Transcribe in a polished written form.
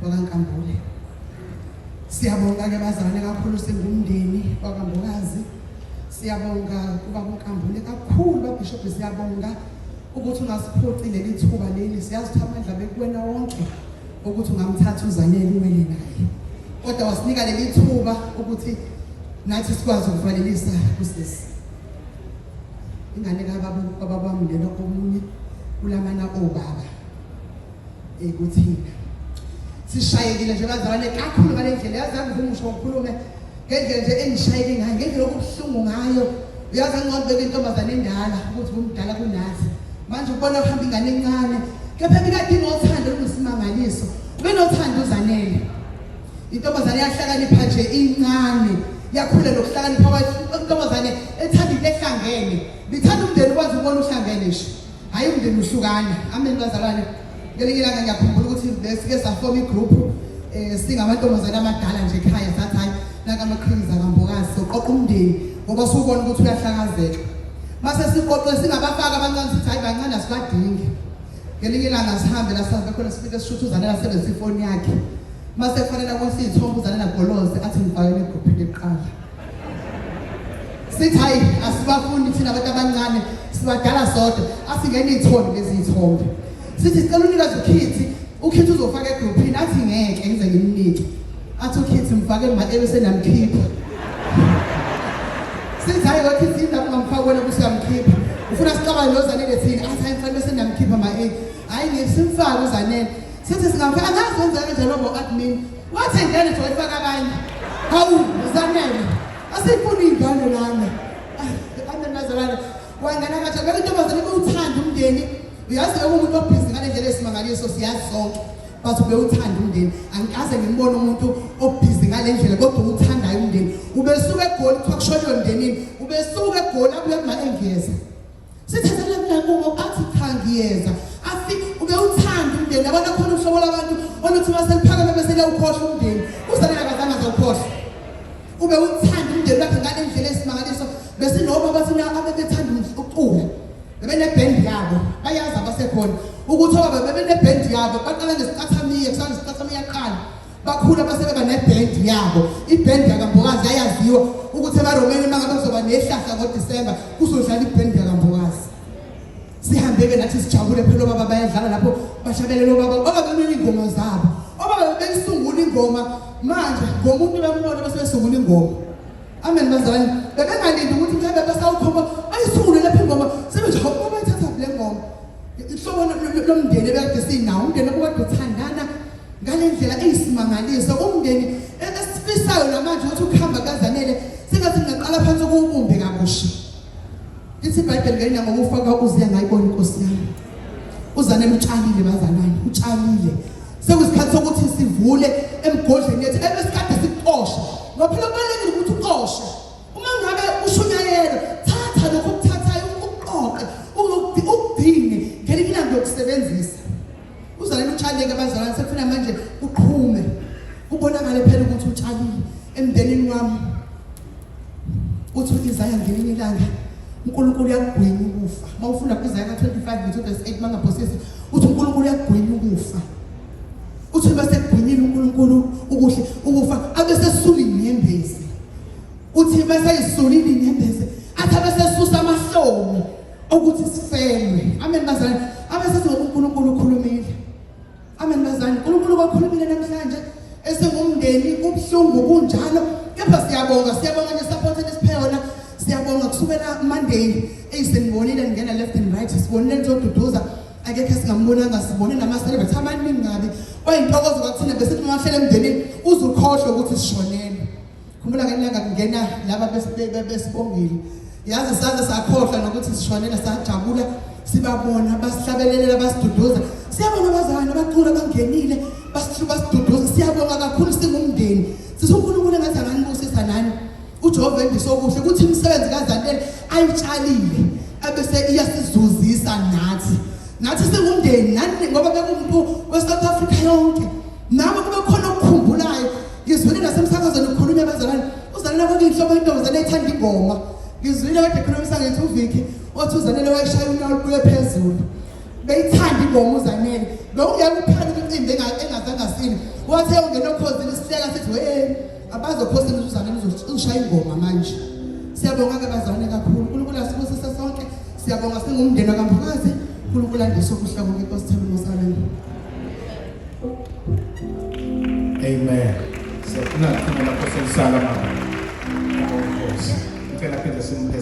wakaNkambule. Siyabonga-ke bazalwane kakhulu singumndeni wakaMbokazi. Siyabonga kubaba uNkambule kakhulu babishobhi, siyabonga ukuthi ungasiphoci leli thuba leli. Siyazi ukuthi amandla bekuwena wonke ukuthi ungamthatha uZanele uwele naye, kodwa wasinika leli thuba ukuthi nathi sikwazi ukuvalelisa kusisi ingane kababa baba wami lelo omunye kulamana obaba ekuthina. Sishayekile nje bazalwane kakhulu ngale ndlela, yazi angivumi ngisho ngikhulume ngendlela nje engishayeke ngayo, ngendlela okubuhlungu ngayo. Uyazi angcono beke intombazane endala ukuthi umdala kunathi, manje ubona kuhamba ingane encane, kepha bikade inothando olusimangaliso, ubenothando uZanele. Intombazane yahlakanipha nje incane, yakhula nokuhlakanipha kwayo. Intombazane ethanda into ehlangene, bithanda umndeni ukwazi ukubona uhlangene nje, hhayi umndeni uhlukana. Amen bazalwane. Ngelinye ilanga ngiyakhumbula ukuthi besike safoma igroup singamantombazane amadala nje ekhaya, sathi hayi nanka amaqhikiza kaMbokazi, soqoqa umndeni ngoba siwubona ukuthi uyahlakazeka. Mase siqoqe singabafaka abancane, sithi hayi bancane asibadingi. Ngelinye ilanga sihambe la sihambe khona, sifike sishuthe uZanele asebenzise ifoni yakhe. Mase kufanele ukuthi iy'thombe uZanele agoloze athi ngifakele egruphini kuqala. Sithi hayi asibafuni thina abantu abancane, sibadala sodwa, asingene iy'thombe lezi y'thombe. Sithi sicela unikeze ukhithi, ukhithi uzofaka egruphini, athi ngeke ngize ngimnike. Athi ukhithi mfake ma ebese namkhipha. Sithi hayi wakhithi indaba ungamfaki wena bese uyamkhipha. Ufuna sixabane noZanele thina, athi hayi mfana bese namkhipha ma e. Hayi ngeke simfake uZanele. Sithi singamfaka, angazi wenza kanjani ngoba admin. Wathi ingane nje wayifaka abanye. Hawu Zanele, asifuni ingane lana. Amen bazalwane. Wangena kanjani? Beke intombazane bewuthanda umndeni. Uyazi umuntu obhizi ngale ndlela esimangaliso, siyazi sonke. But ubewuthanda umndeni. Angikaze ngimbone umuntu obhizi ngale ndlela kodwa uwuthandayo umndeni. Ubesuka eGoli kuthiwa kushoniwe emndenini. Ubesuka eGoli abuye kuma engiyeza. Sithathele mina kubo athi cha ngiyeza. Afike ubewuthanda umndeni. Yabona khona uhlobo lwabantu oluthi uma seliphakeme bese liyawukhohlwa umndeni. UZanele akazange azawukhohlwa. Ubewuthanda umndeni wakhe ngale ndlela esimangaliso. Besinobaba thina abebethanda ukucula. Bebenebhendi yabo, bayazi abasekhona ukuthi obaba bebenebhendi yabo, baqala ngesicathamiya, kusana isicathamiya qala. Bakhula base beba nebhendi yabo. Ibhendi yakaMbokazi yayaziwa ukuthi emaRomeni uma ngabe kuzoba nehlahla ngoDisemba kuzodlala ibhendi yakaMbokazi. Sihambe-ke nathi sijabule phela, obaba bayadlala lapho, bahlabelele obaba, obaba bemele iy'ngoma zabo. Obaba beyisungula ingoma manje ngomuntu bembona bese besungula ingoma. Amen bazalwane. Bebengalindi ukuthi mhlawumbe besawukhomba bayisungule lapho ingoma sebenje hawu baba ithatha le ngoma. Ihlobo lomndeni ebekade sinawo, umndeni obukade uthandana ngale ndlela eyisimangaliso, umndeni esifisayo namanje ukuthi ukuhamba kaZanele sengathi ngingaqala phansi ukuwubumbe kabusha. Lithi iBhayibheli ngelinye ngokufa kwaUziya ngayibona inkosi yami. UZanele utshalile bazalwane, utshalile. Sekuyisikhathi sokuthi sivule emgodleni yethu ebesikade sikuxosha. Ngoba phela kubalulekile ukuthi uxoshe. Uma ngabe ushunyayelwa, thatha lokho okuthathayo ukuqoqe, ukugcine ngelinye ilanga uyokusebenzisa. UZanele utshalile bazalwane, sekufuna manje uqhume. Kubonakale phela ukuthi utshalile emndenini wami. Uthi u-Isaya ngelinye ilanga uNkulunkulu uyakugwinya ukufa. Uma ufunda ku-Isaya ka-25 ngithi verse 8 mangaphosisi, uthi uNkulunkulu uyakugwinya ukufa. Uthi bese kugwinyile uNkulunkulu ukuhle ukufa abe sesula inyembezi. Uthi bese isulile inyembezi, athi abe sesusa amahloni ukuthi sifelwe. Amen bazalwane. Abe sethi ngoba uNkulunkulu ukhulumile. Amen bazalwane. uNkulunkulu kwakhulumile namhlanje esingumndeni, kubuhlungu kunjalo, kepha siyabonga, siyabonga ne-support enisiphe yona. Siyabonga kusukela Monday eyisenibonile ningena left and right, sibonile nizoduduza, akekho esingambonanga, sibone nama-celebrity amaningi kabi. Kwayintokozo kwakuthina, besithi uma wahlele emndenini uzukhohlwe ukuthi sishonele. Khumbula ngelanga kungena laba besibongile, yazi saze sakhohlwa nokuthi sishonele, sajabula sibabona basihlabelelela basiduduza. Siyabonga abazalwane abacula bangenile basiduduza, siyabonga kakhulu singumndeni. Sithi uNkulunkulu engathi anganibusisa nani, uJehova endise okuhle ukuthi imisebenzi kaZanele ayitshalile ebese iyasizuzisa nathi, nathi singumndeni nani, ngoba bekumuntu weSouth Africa yonke nami kube khona okukhumbulayo. Ngizwile nasemsakazweni ukhulunywa abazalwane, uZanele kwakuyinhlobo yentombazane ethanda ingoma. Ngizwile kade ekhulumisa ngithi uVicky othi uZanele wayeshaya unyawo lubuye phezulu. Beyithanda ingoma uZanele. Bewungeke uphale umcimbi engazange asine. Wathi ungena okhozini sihleka sithi we abazokhosini uZanele uzoshaya ingoma manje. Siyabonga ke bazalwane kakhulu. uNkulunkulu asibusise sonke. Siyabonga singumndeni kaMbokazi. uNkulunkulu andise okuhle konke Nkosi Themba Musaleni. Amen. Siyafuna ukuthumela lapho selisala mama. Nkosi. Ngicela phinde simuphe.